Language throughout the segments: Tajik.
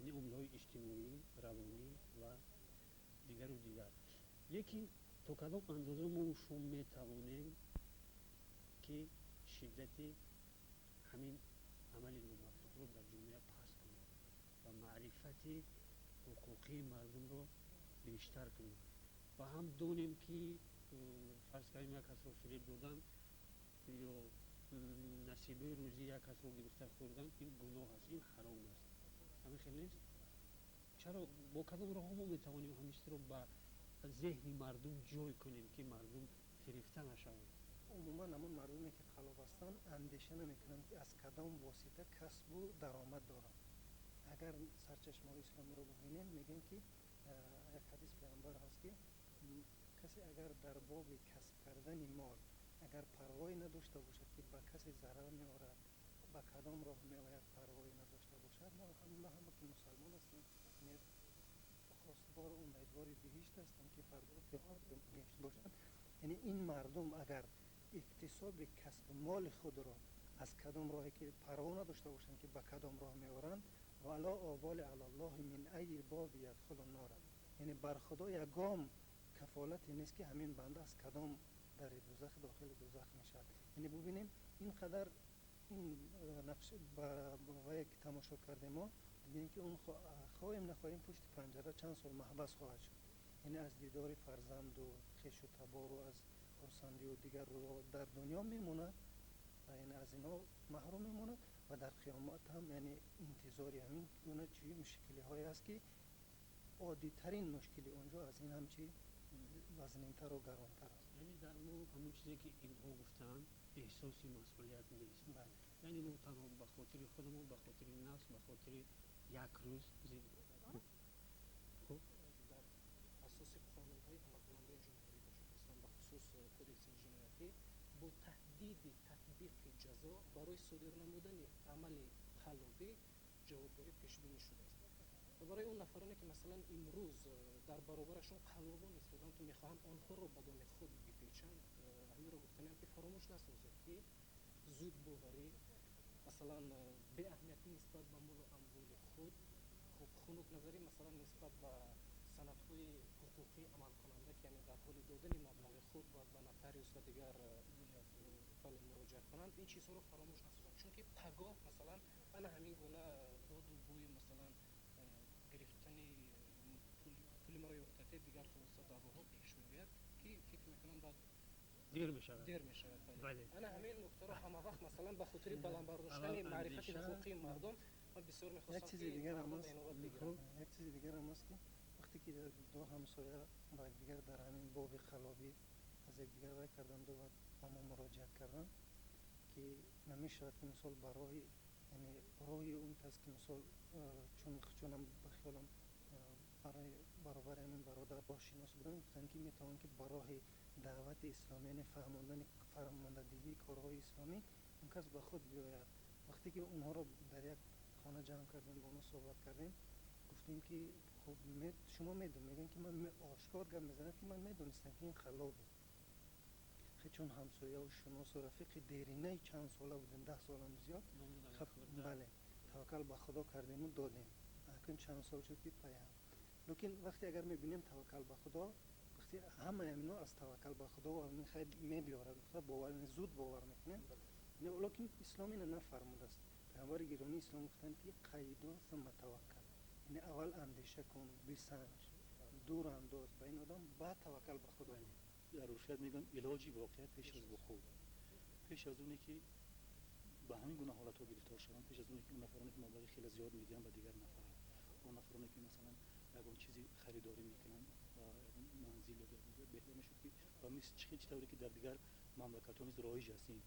Яъне омилҳои иҷтимоӣ, равонӣ ва дигару дигар. Лекин то кадом андоза мо шумо метавонем, ки шиддати ҳамин амали номатлубро дар ҷомеа паст кунем ва маърифати ҳуқуқии мардумро бештар кунем ва ҳам донем, ки, фарз кардем, як касро фиреб додан ё насибаи рӯзии як касро гирифта хӯрдан, ин гуноҳ аст, ин ҳаром аст? Ҳамин хел нест? Чаро, бо кадом роҳҳо мо метавонем ҳамин чизро ба зеҳни мардум ҷой кунем, ки мардум фирефта нашаванд? Умуман, ҳамон мардуме, ки қаллоб ҳастанд, андеша намекунанд, ки аз кадом восита касбу даромад доранд. Агар сарчашмаҳои исломиро бубинем, мегӯем, ки як ҳадис Паёмбар ҳаст, ки касе агар дар боби касб кардани мол агар парвое надошта бошад, ки ба касе зарар меорад, ба кадом роҳ меояд, парвое надошта бошад. Мо ҳама, ки мусалмон ҳастем, хостгору умедвори биҳишт ҳастем, ки фардо биҳишт бошад. Яъне ин мардум агар иктисоби касбу моли худро аз кадом роҳе ки парво надошта бошанд, ки ба кадом роҳ меоранд, ولا أبالي على الله من أي باب يدخل النار, яъне бар Худо ягон кафолате нест, ки ҳамин банда аз кадом дари дузах дохили дузах мешавад. Яъне бубинем, ин қадар ин ба ки тамошо кардем, мо дидем, ки он хоҳем нахоҳем пушти панҷара чанд сол маҳбас хоҳад шуд. Яъне аз дидори фарзанду хешу табору, аз хурсандию дигар дар дунё мемонад, яъне аз инҳо маҳрум мемонад ва дар қиёмат ҳам, яъне интизори ҳамин гуна чи мушкилиҳое аст, ки оддитарин мушкили онҷо аз ин ҳам чи вазнинтару гаронтар аст. Яъне дар мо ҳамон чизе, ки инҳо гуфтаанд, эҳсоси масъулият нест. Яъне мо танҳо ба хотири худамон, ба хотири нафс, ба хотири як рӯз. Хуб, дар асоси қонунҳои амалкунандаи Ҷумҳурии Тоҷикистон, бахусус Кодекси ҷиноятӣ, бо таҳдиди татбиқи ҷазо барои содир намудани амали қаллобӣ ҷавобгарӣ пешбинӣ шудааст. Ва барои он нафароне, ки масалан имрӯз дар баробарашон қаллобон истодаанд, мехоҳанд онҳоро ба доми худ бипечанд, ҳаминро гуфтаниам, ки фаромӯш насозед, ки зудбоварӣ, масалан беаҳамиятӣ нисбат ба молу амволи худ, хуб, хунукназарӣ масалан нисбат ба санадҳои ҳуқуқӣ амалкунанда, ки яъне дар ҳоли додани маблағи худ бояд ба нотариус ва дигар, бале, муроҷиат кунанд, ин чизҳоро фаромӯш насозанд, чунки пагоҳ масалан ана ҳамин гуна боду бӯи масалан гирифтани пули маро ёфтате, дигар хулоса даъвоҳо пеш меояд, ки фикр мекунам, баъд дер мешавад. Дер мешавад. Ана ҳамин нуктаро ҳама вақт масалан ба хотири баланд бардоштани маърифати ҳуқуқии мардум ман бисёр мехостам. Як чизи дигарам аст, як чизи дигарам аст, ки вақте ки ду ҳамсоя ба якдигар дар ҳамин боби қаллобӣ аз якдигар вай карданду ва ба мо муроҷиат карданд, ки намешавад, ки мисол ба роҳи, яъне роҳи он кас, ки мисол чун чунам ба хиёлам барои баробари ҳамин бародар роҳшинос буданд, гуфтанд, ки метавон, ки ба роҳи даъвати исломӣ, яъне фаҳмондани, фаҳмондадиҳии корҳои исломӣ он кас ба худ биёяд. Вақте ки онҳоро дар як хона ҷамъ кардем, бо онҳо суҳбат кардем, гуфтем, ки хуб, шумо медон, мегӯям, ки ман ошкор гап мезанам, ки ман медонистам, ки ин қаллобе, чун ҳамсояву шиносу рафиқи деринаи чанд сола будем, 10 солам зиёд. Бале, таваккал ба Худо кардему додем. Акун чанд сол шуд, ки паям. Лекин вақте агар мебинем, таваккал ба Худо, вақте ҳамаи ҳамино аз таваккал ба Худо ҳамин хайр мебиёрад гуфта бовар, зуд бовар мекунем. Лекин ислом ина нафармудааст. Паёмбари гиромии ислом гуфтанд, ки قيد ثم توكل, яъне аввал андеша кун, бисанҷ, дур андоз ба ин одам, баъд таваккал ба Худо. Дар урфият мегӯянд, илоҷи воқеа пеш аз вуқӯъ. Пеш аз оне ки ба ҳамин гуна ҳолатҳо гирифтор шаванд, пеш аз оне ки он нафароне, ки маблағи хеле зиёд медиҳанд ба дигар нафар, он нафароне, ки масалан ягон чизи харидорӣ мекунанд ва ягон манзил, беҳтар мешуд, ки ба мисли чӣ тавре ки дар дигар мамлакатҳо низ роиҷ аст, ин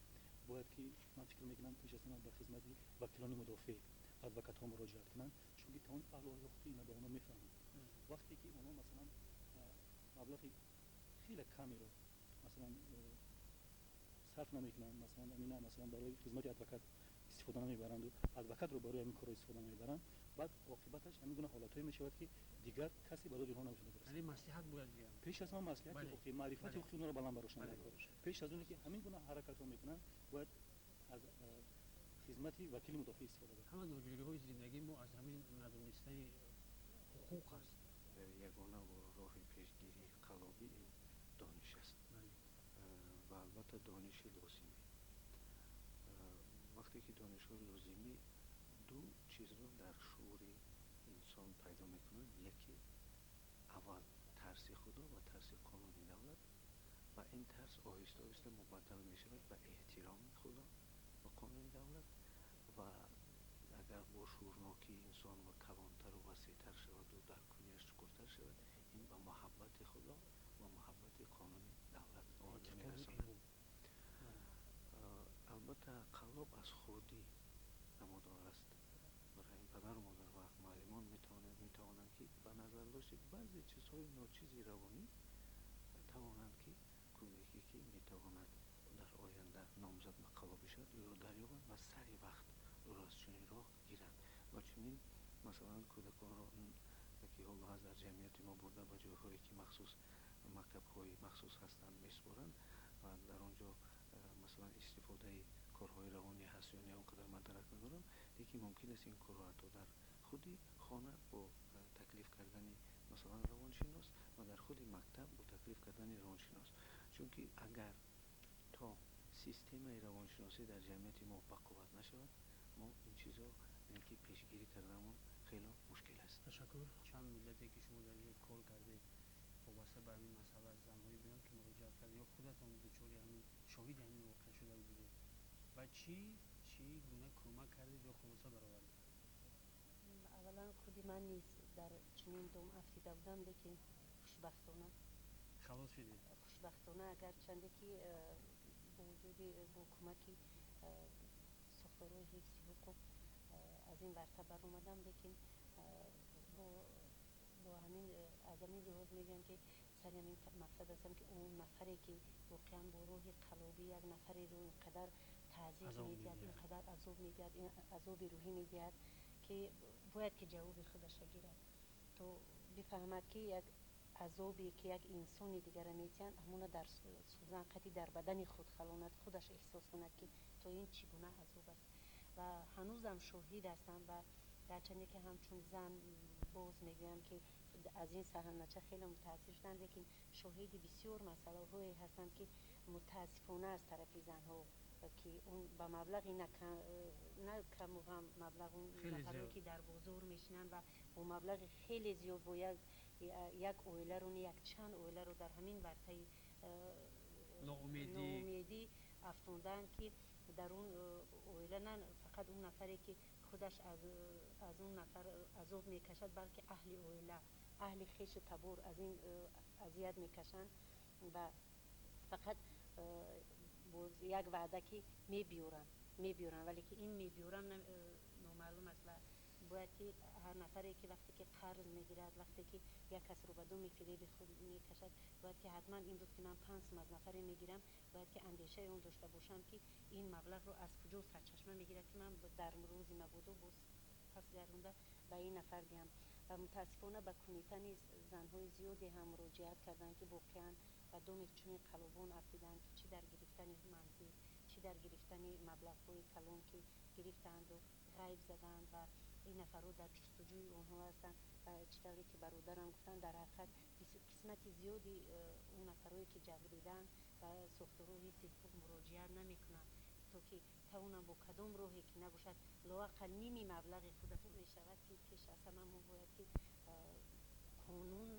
бояд, ки ман фикр мекунам, пеш аз ҳама ба хизмати вакилони мудофеъ, адвокатҳо муроҷиат кунанд, чунки то он аҳлу ҳуқуқи ина ба онҳо мефаҳманд. Вақте ки онҳо масалан маблағи хеле камеро масалан сарф намекунанд, масалан амина масалан барои хизмати адвокат истифода намебаранду адвокатро барои ҳамин корро истифода намебаранд, баъд оқибаташ ҳамин гуна ҳолатҳое мешавад, ки дигар касе ба доди онҳо наметавонад бирасад. Яъне маслиҳат бояд диҳанд. Пеш аз ҳама маслиҳати ҳуқуқӣ, маърифати ҳуқуқи онҳоро баланд бардоштан. Пеш аз оне ки ҳамин гуна ҳаракатҳо мекунанд, бояд аз хизмати вакили мудофеъ истифода баранд. Ҳама ноҷориҳои зиндагии мо аз ҳамин надонистан. масъалаи ҳуқуқ аст. Ягона роҳи пешгирии қаллобӣ ин дониш аст ва албатта дониши лозимӣ. Вақте ки донишҳои лозимӣ ду чизро дар шуури инсон пайдо мекунанд, яке аввал тарси Худо ва тарси қонуни давлат, ва ин тарс оҳиста оҳиста мубаддал мешавад ба эҳтироми Худо ва қонуни давлат. Ва агар бо шуурнокии инсон ва калонтару васеътар шаваду даркунияш чуқуртар шавад, ин ба муҳаббати Худо ва муҳаббати қонуни давлат оварда мерасонад. Албатта қаллоб аз хурдӣ намудор аст. Барои ин падару модар ва муаллимон метавонанд, ки ба назардошти баъзе чизҳои ночизи равонӣ тавонанд, ки кӯдаке ки метавонад дар оянда номзад ба қаллобӣ шавад, ӯро дарёбанд ва сари вақт ӯро аз чунин роҳ гиранд. Ва чунин масалан кӯдаконро, ки ҳоло ҳаст дар ҷамъияти мо, бурда ба ҷойҳое ки махсус мактабҳои махсус ҳастанд месупоранд ва дар он ҷо масалан истифодаи корҳои равонӣ ҳаст ё не, он қадар ман дарак надорам, лекин мумкин аст ин корро ҳатто дар худи хона бо таклиф кардани масалан равоншинос ва дар худи мактаб бо таклиф кардани равоншинос. Чунки агар то системаи равоншиносӣ дар ҷамъияти мо бақувват нашавад, мо ин чизро ки пешгирӣ карданамон хело мушкил аст. Ташаккур. Чанд муддате ки шумо дар инҷо кор кардед, вобаста ба ҳамин масъала занҳое буданд, ки муроҷиат кард ё худатон дучори ҳамин, шоҳиди ҳамин воқеа шуда будед ва чӣ гуна кӯмак кардед ё хулоса баровардед? Аввалан, худи ман низ дар чунин дом афтида будам, лекин хушбахтона халос шудед. Хушбахтона, агарчанде ки бо вуҷуди бо кӯмаки сохторҳои ҳифзи ҳуқуқ аз ин варта баромадам, лекин бо ҳамин аз ҳамин лиҳоз мегӯям, ки сари ҳамин мақсад ҳастам, ки он нафаре ки воқеан бо роҳи қаллобӣ як нафареро ин қадар таъзиқ медиҳад, ин қадар азоб медиҳад, ин азоби рӯҳӣ медиҳад, ки бояд ки ҷавоби худаша гирад, то бифаҳмад, ки як азобе ки як инсони дигара метиҳанд, ҳамона дар сӯзан қати дар бадани худ халонад, худаш эҳсос кунад, ки то ин чӣ гуна азоб аст. Ва ҳанӯзам шоҳид ҳастам ва гарчанде ки ҳамчун зан боз мегӯям, ки аз ин саҳнача хеле мутаассир шудам, лекин шоҳиди бисёр масъалаҳое ҳастам, ки мутаассифона аз тарафи занҳо, ки он ба маблағи на каму ҳам маблағ, нафарое ки дар бозор мешинанд ва бо маблағи хеле зиёд бо як оиларо, якчанд оиларо дар ҳамин вартаи ноумедӣ афтондаанд, ки дар он оила на фақат он нафаре ки худаш аз он нафар азоб мекашад, балки аҳли оила, аҳли хешу табор аз ин азият мекашанд ва фақат бо як ваъда, ки мебиёрам, мебиёрам, вале ки ин мебиёрам номаълум аст. Ва бояд ки ҳар нафаре ки вақте ки қарз мегирад, вақте ки як касро ба доми фиреби худ мекашад, бояд ки ҳатман имрӯз ки ман 5 сум аз нафаре мегирам, бояд ки андешаи он дошта бошам, ки ин маблағро аз куҷо сарчашма мегирад, ки ман дар рӯзи мабодо боз пас гардонда ба ин нафар диҳам. Ва мутаассифона ба кумита низ занҳои зиёде ҳам муроҷиат карданд, ки воқеан ба доми чунин қаллобон афтиданд, ки чӣ дар гирифтани манзил, чӣ дар гирифтани маблағҳои калон, ки гирифтанду ғайб заданд ва ин нафарҳо дар ҷустуҷӯи онҳо ҳастанд. Ва чӣ тавре ки бародарам гуфтанд, дар ҳақиқат қисмати зиёди он нафарҳое ки ҷабрдидаанд, ба сохторҳои ҳифзи ҳуқуқ муроҷиат намекунанд, то ки тавонанд бо кадом роҳе ки набошад, лоақал ними маблағи худашон мешавад, ки пеш аз ҳама мо бояд ки қонун,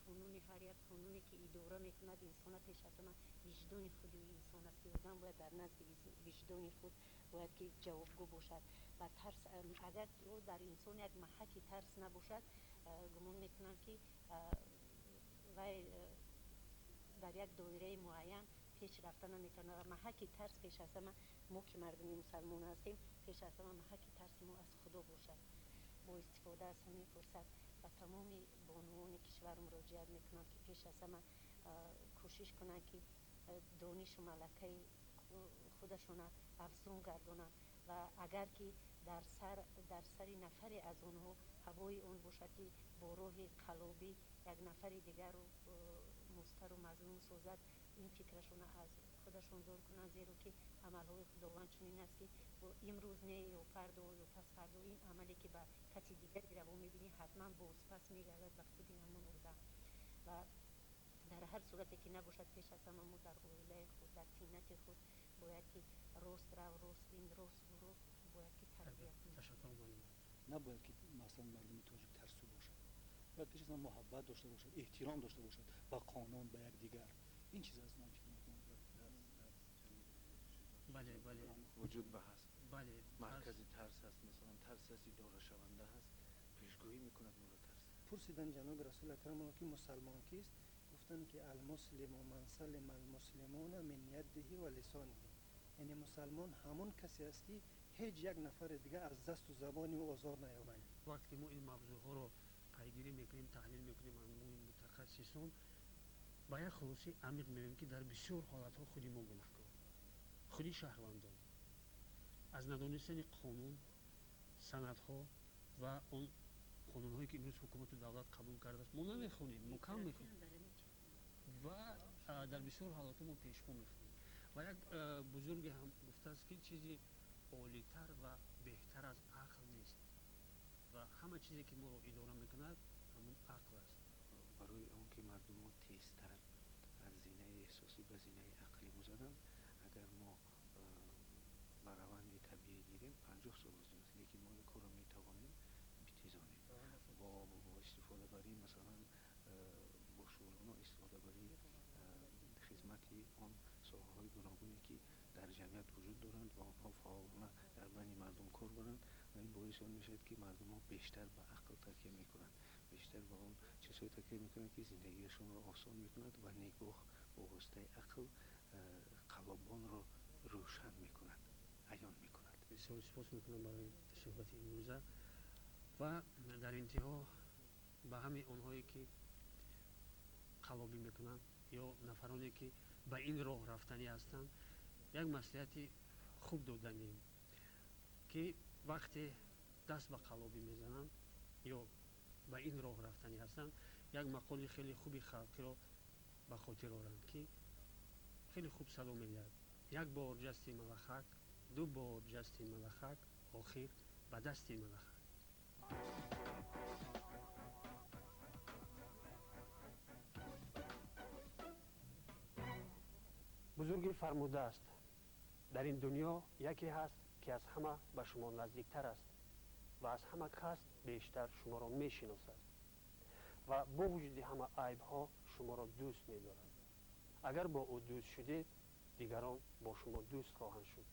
қонуни ҳар як қонуне ки идора мекунад инсона, пеш аз ҳама виҷдони худи инсон аст, ки одам бояд дар назди виҷдони худ бояд ки ҷавобгӯ бошад. Ва тарс, агар дар инсон як маҳаки тарс набошад, гумон мекунам, ки вай дар як доираи муайян пеш рафта наметавонад. Ва маҳаки тарс пеш аз ҳама, мо ки мардуми мусалмон ҳастем, пеш аз ҳама маҳаки тарси мо аз Худо бошад. Бо истифода аз ҳамин фурсат ба тамоми бонувони кишвар муроҷиат мекунам, ки пеш аз ҳама кӯшиш кунанд, ки донишу малакаи худашона афзун гардонанд ва агар ки дар сари нафаре аз онҳо ҳавои он бошад, ки бо роҳи қаллобӣ як нафари дигарро музтару мазлум созад, ин фикрашона аз худашон дур кунанд, зеро ки амалҳои Худованд чунин аст, ки имрӯз не, ё фардо, ё пасфардо ин амале ки ба каси дигаре раво мебинӣ. ҳатман бозпас мегардад ба худи ҳамон одам. Ва дар ҳар сурате ки набошад, пеш аз ҳама мо дар оилаи худ, дар тинати худ бояд ки рост рав, рост бин, рост буру, бояд ки тарбия кунем. Ташаккур муаллим. Набояд ки масалан мардуми тоҷик тарсу бошад, бояд пеш аз ҳама муҳаббат дошта бошад, эҳтиром дошта бошад ба қонун, ба якдигар. Ин чиз аст, ман фикр мекунам. Бале, бале. Вуҷуд ба ҳаст. Бале. Маркази тарс ҳаст, масалан тарс аст, идорашаванда ҳаст, пешгӯӣ мекунад моро тарс. Пурсиданд ҷаноби расули акрамро, ки мусалмон кист? Гуфтанд, ки алмуслиму ман салима алмуслимуна мин яддиҳи ва лисониҳи, яъне мусалмон ҳамон касе аст, ки ҳеҷ як нафари дигар аз дасту забони ӯ озор наёбад. Вақте ки мо ин мавзӯъҳоро пайгирӣ мекунем, таҳлил мекунем, мо мутахассисон ба як хулосаи амиқ меоем, ки дар бисёр ҳолатҳо худи мо гунаҳкор, худи шаҳрвандон аз надонистани қонун, санадҳо ва он қонунҳое ки имрӯз ҳукумату давлат қабул кардааст, мо намехонем, мо кам мехонем ва дар бисёр ҳолатҳо мо пешпо мехонем. Ва як бузурге ҳам гуфтааст, ки чизи олитар ва беҳтар аз ақл нест ва ҳама чизе ки моро идора мекунад ҳамон ақл аст. Барои он ки мардумҳо тезтар аз зинаи эҳсосӣ ба зинаи ақлӣ гузаранд, агар мо ба раванди табиӣ гирем, 50 сол лозим аст, лекин мо ин корро метавонем битезонем бо истифодабарии, масалан, бо шуғлона истифодабарии хизмати он соҳаҳои гуногуне, ки дар ҷамъият вуҷуд доранд ва онҳо фаъолона дар байни мардум кор баранд, ва ин боиси он мешавад, ки мардумҳо бештар ба ақл такя мекунанд, бештар ба он чизҳое такя мекунанд, ки зиндагиашонро осон мекунад, ва нигоҳ бо воситаи ақл қаллобонро рӯшан мекунад, аён мекунад. Бисёр сипос мекунам барои суҳбати имрӯза ва дар интиҳо ба ҳамаи онҳое, ки қаллобӣ мекунанд ё нафароне, ки ба ин роҳ рафтанӣ ҳастанд, як маслиҳати хуб доданем, ки вақте даст ба қаллобӣ мезананд ё ба ин роҳ рафтанӣ ҳастанд, як мақоли хеле хуби халқиро ба хотир оранд, ки хеле хуб садо медиҳад: як бор ҷасти малахак, ду бор ҷасти малахак, охир ба дасти малахак. Бузургӣ фармудааст: дар ин дунё яке ҳаст, ки аз ҳама ба шумо наздиктар аст ва аз ҳама кас бештар шуморо мешиносад ва бо вуҷуди ҳама айбҳо шуморо дӯст медорад. Агар бо ӯ дӯст шудед, дигарон бо шумо дӯст хоҳанд шуд.